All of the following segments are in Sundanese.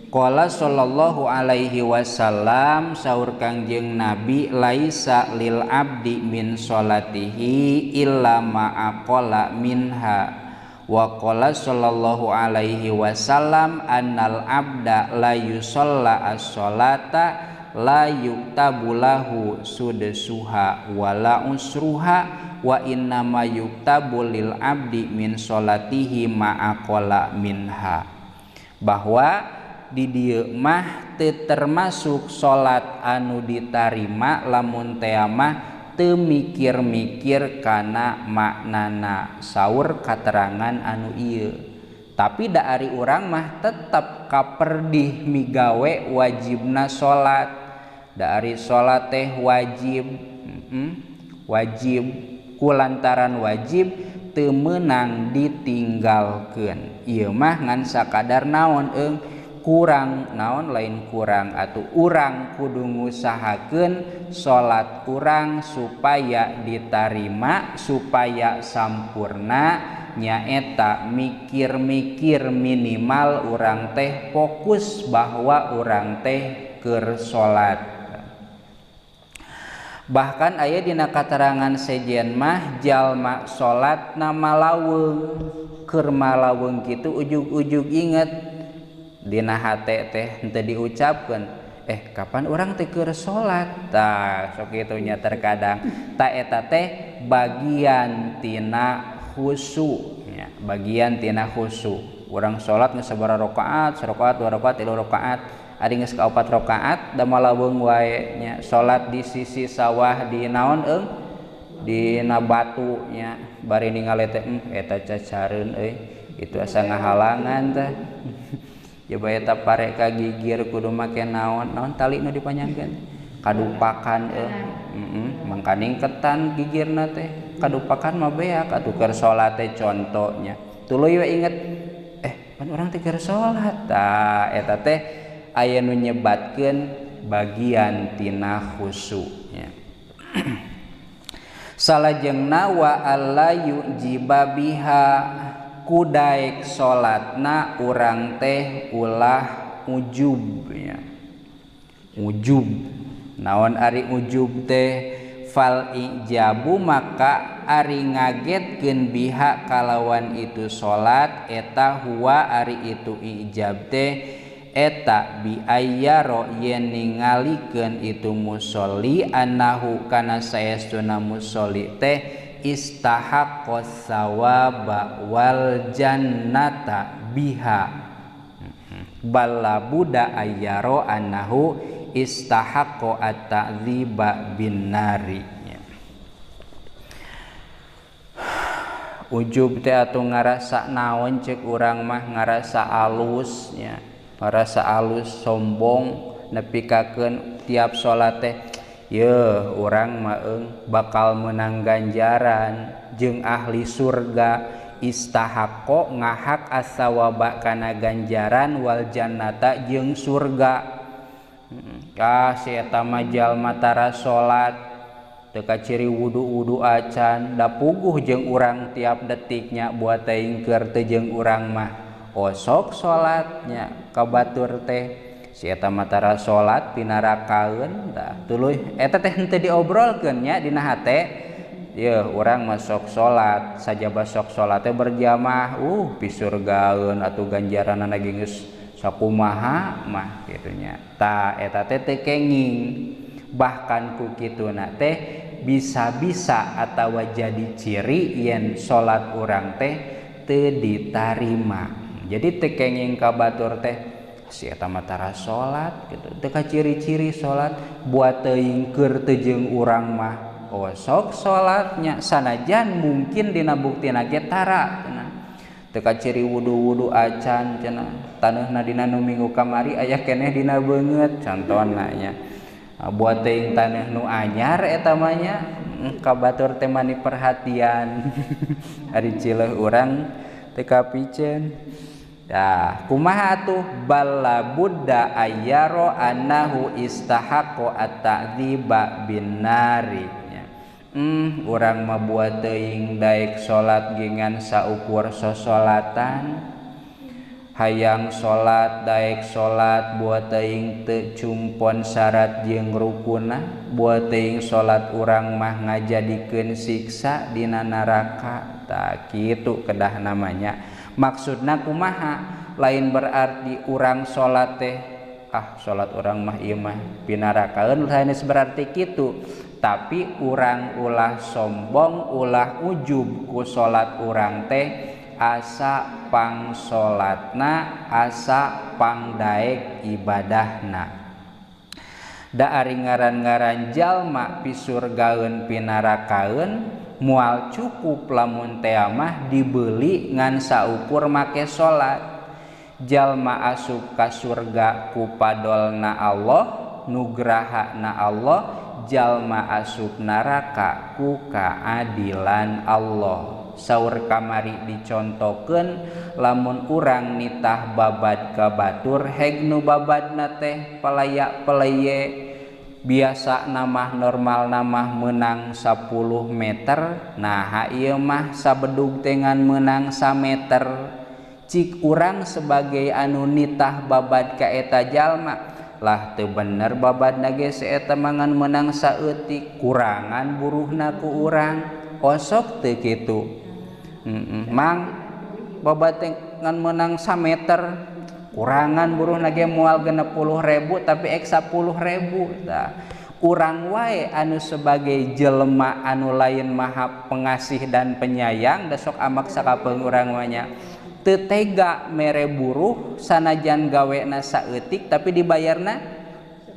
Qala sallallahu alaihi wasallam saur Kangjeng Nabi laisa lil abdi min sholatihi illa ma'aqala minha wa qala sallallahu alaihi wasallam annal abda la yusalla as-sholata la yuktabu lahu sudsuha wala usruha wa innama yuktabu lil abdi min sholatihi ma'aqala minha. Bahwa di dieu mah teu termasuk salat anu ditarima lamun tea mah teu mikir-mikir kana maknana saur katerangan anu ieu. Tapi da ari urang mah tetep kaperdih migawe wajibna salat. Da ari salat teh wajib, wajib kulantaran wajib teu meunang ditinggalkeun. Ieu mah ngan sakadar naon eung kurang naon lain kurang atau urang kudu ngusahakeun salat urang supaya ditarima supaya sampurna nyaeta mikir-mikir minimal urang teh fokus bahwa urang teh keur salat. Bahkan aya dina katerangan sejen mah jalma salatna malaweung keur malaweung kitu ujug-ujug inget dina hate teh henteu diucapkeun kapan urang teh keur salat tah sok kitu nya terkadang ta eta teh bagian tina khusu nya bagian tina khusu urang salat geus sabaraha rakaat sarakaat dua rakaat tilu rakaat ari geus ka opat rakaat da malaweung wae nya salat di sisi sawah di naon eung dina batu nya bari ningali teh eta cacareun euy itu asa ngahalangan teh coba eta pare ka gigir kudu make naon naon tali nu dipanjangkeun kadupakan mangkaning ketan gigirna teh kadupakan mah beak atuh keur salat teh contohnya tuluy we inget pan urang teh keur salat tah eta teh aya nu nyebatkeun bagian tina khusu nya. Salajengna wa alla yujiba biha kudaek salatna urang teh ulah ujub ya. Ujub naon ari ujub teh fal ijabu maka ari ngagetkeun biha kalawan itu salat eta huwa ari itu ijab teh eta bi ayyaro yen ningalikeun itu musolli annahu kana saestuna musolli teh istahaqqas sawaba wal jannata biha balla buda ayyaro annahu istahaqqa at-ta'dziba bin nari. Ujub teh atuh ngarasa naon ceuk urang mah ngarasa alus nya ngarasa alus sombong nepikakeun tiap salat teh yeuh urang mah eung bakal menang ganjaran jeung ahli surga istahaqo ngahak as-sawaba kana ganjaran wal jannata jeung surga. Ah si eta mah jalma tara salat teu kaciri wudu-wudu acan da puguh jeung urang tiap detiknya buat teuing keur teu jeung urang mah osok salatnya ka batur teh si eta mah tara salat pinarakaeun tah tuluy eta teh henteu diobrolkeun nya dina hate yeuh urang mah sok salat sajaba sok salat teh berjamaah pisurgaeun atuh ganjaranna ge geus sakumaha mah kitu nya tah eta teh teu kenging bahkan ku kituna teh bisa-bisa atawa jadi ciri yen salat urang teh teu ditarima. Jadi teu kenging ka batur teh si eta mah tara salat gitu teu kaciri-ciri salat buat teuing keur teu jeung urang mah osok salatnya sanajan mungkin dina buktina ge tara cenah teu kaciri wudu-wudu acan cenah taneuhna dina nu minggu kamari aya keneh dina beungeut contona nya buat teuing taneuh nu anyar eta mah nya ka batur teh mani perhatian ari cileuh urang teu kapiceun. Dah kumaha atuh balla budda ayyaro annahu istahaqqa at-ta'dziba bin nari. Urang mah buat teuing daek salat gengan saukur sosolatan. Hayang salat daek salat buat teuing teu cumpon syarat jeung rukunna, buat teuing salat urang mah ngajadikeun siksa dina neraka. Tah kitu kedah namanya. Maksudna kumaha? Lain berarti urang salat teh ah salat urang mah ieu mah pinarakaeun, sanes berarti kitu. Tapi urang ulah sombong, ulah ujub ku salat urang teh, asa pang salatna, asa pang daek ibadahna. Da ari ngaran-ngaran jalma pisurgaeun pinarakaeun moal cukup lamun teh mah dibeli ngan saukur make salat. Jalma asup ka surga ku padolna Allah, nugrahana Allah, jalma asup neraka ku kaadilan Allah. Saur kamari dicontokeun lamun urang nitah babad ka batur heg nu babadna teh pelayak peleye biasa namah normal namah menang 10 meter, nah ieu mah sabedug teh ngan menang 1 meter. Cik urang sebagai anu nitah babad ka eta jalma lah teu bener babadna ge saeta mangan menang saeutik, kurangan buruhna ku urang osok teu kitu. Mang babad teh ngan menang 1 meter, kurangan buruhna ge moal 60.000 tapi ek 10.000. Tah urang wae anu sebagai jelema anu lain maha pengasih dan penyayang, da sok amak sakapeung urang mah nya teu tega mere buruh sanajan gawena saeutik tapi dibayarna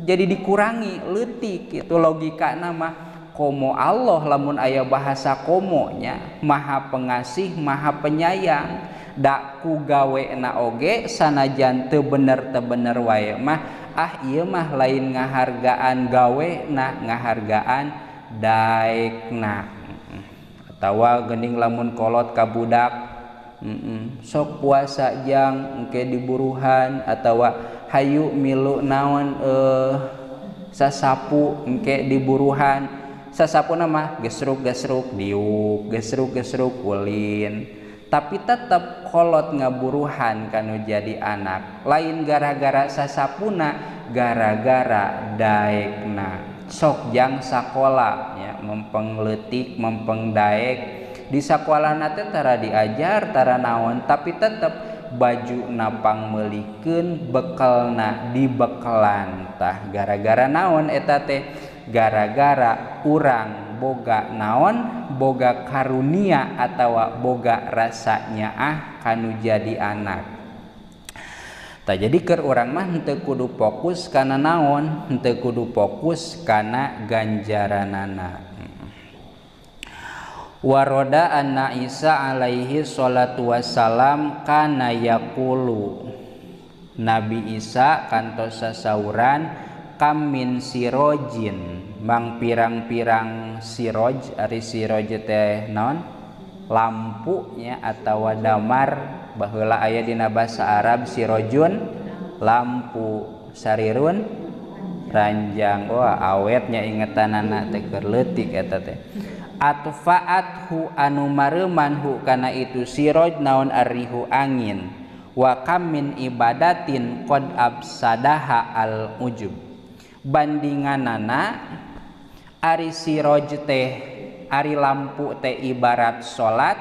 jadi dikurangi leutik. Itu logikana mah komo Allah lamun aya bahasa komonya maha pengasih maha penyayang, da ku gawena oge sanajan teu bener wae mah ah ieu mah lain ngahargaan gawena, ngahargaan daekna. Atawa geuning lamun kolot ka budak sok puasa jang engke diburuhan, atawa hayu milu naon sasapu engke diburuhan. Sasapuna mah gesruk-gesruk diuk, gesruk-gesruk ulin, tapi tetep kolot ngaburuhan kanu jadi anak. Lain gara-gara sasapuna, gara-gara daekna. Sok jang sakola nya mempeng leutik mempeng daek. Di sakolana teh tara diajar tara naon, tapi tetep baju napang meulikeun, bekelna dibekelan. Tah gara-gara naon eta teh? Gara-gara urang boga naon, boga karunia atawa boga rasa nyaah kanu jadi anak. Tah jadi keur urang mah henteu kudu fokus kana naon, henteu kudu fokus kana ganjaranana. Waroda anna Isa alaihi salatu wassalam kana yaqulu, Nabi Isa kantos sasauran kam min sirojin, mang pirang-pirang siroj, ari siroj teh naon? Lampunya atawa damar. Baheula aya dina basa Arab sirojun lampu, sarirun ranjang. Wah awetnya ingetanana teh keur leutik eta teh. Atfa'athu anu mareuman hu kana itu siroj naon arrihu angin, wa kam min ibadatin qad absadaha al ujub. Bandinganana ari siroj teh, ari lampu teh ibarat salat,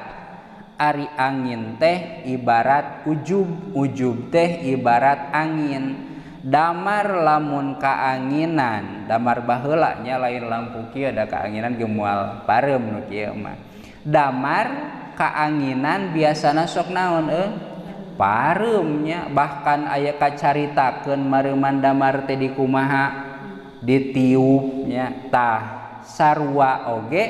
ari angin teh ibarat ujub, ujub teh ibarat angin. Damar lamun kaanginan, damar baheula nya lain lampu kieu da kaanginan ge moal pareum nu kieu mah. Damar kaanginan biasana sok naon pareum nya, bahkan aya kacaritakeun mareuman damar teh dikumaha ditiup nya. Tah sarua oge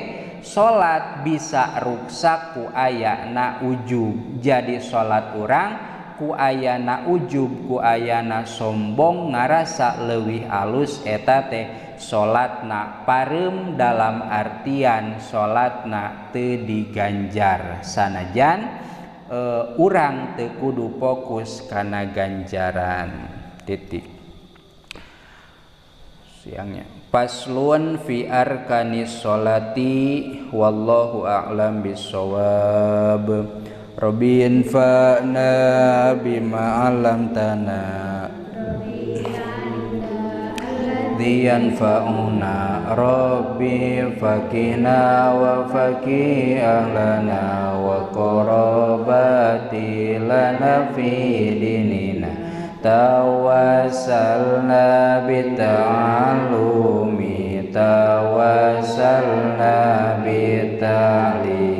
salat bisa ruksak ku ayana ujub. Jadi salat urang ku ayana ujub, ku ayana sombong ngarasa leuwih alus eta teh salatna pareum, dalam artian salatna teu diganjar sanajan urang teu kudu fokus kana ganjaran. Titik. Siangnya faslun fi arkanis sholati wallahu a'lam bissawab. Rabbi infa'na bima 'allamtana yanfa'una Rabbi fakina wa faki ahlana wa qarabati lana fi dinina tawassalna bita'allumi tawassalna bita'limi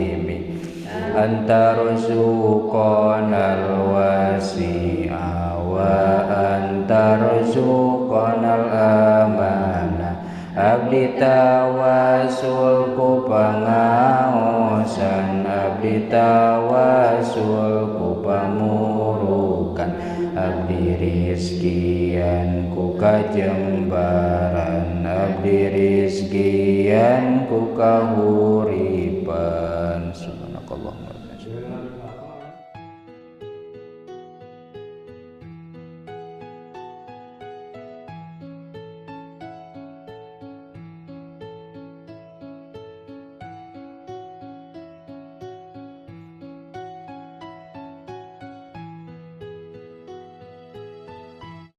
anta ruzuqanal wasi'a wa anta ruzuqanal amana abdi tawasul ku pangaosan abdi tawasul ku pamurukan abdi rizkian ku kajembaran abdi rizkian ku kahuripan.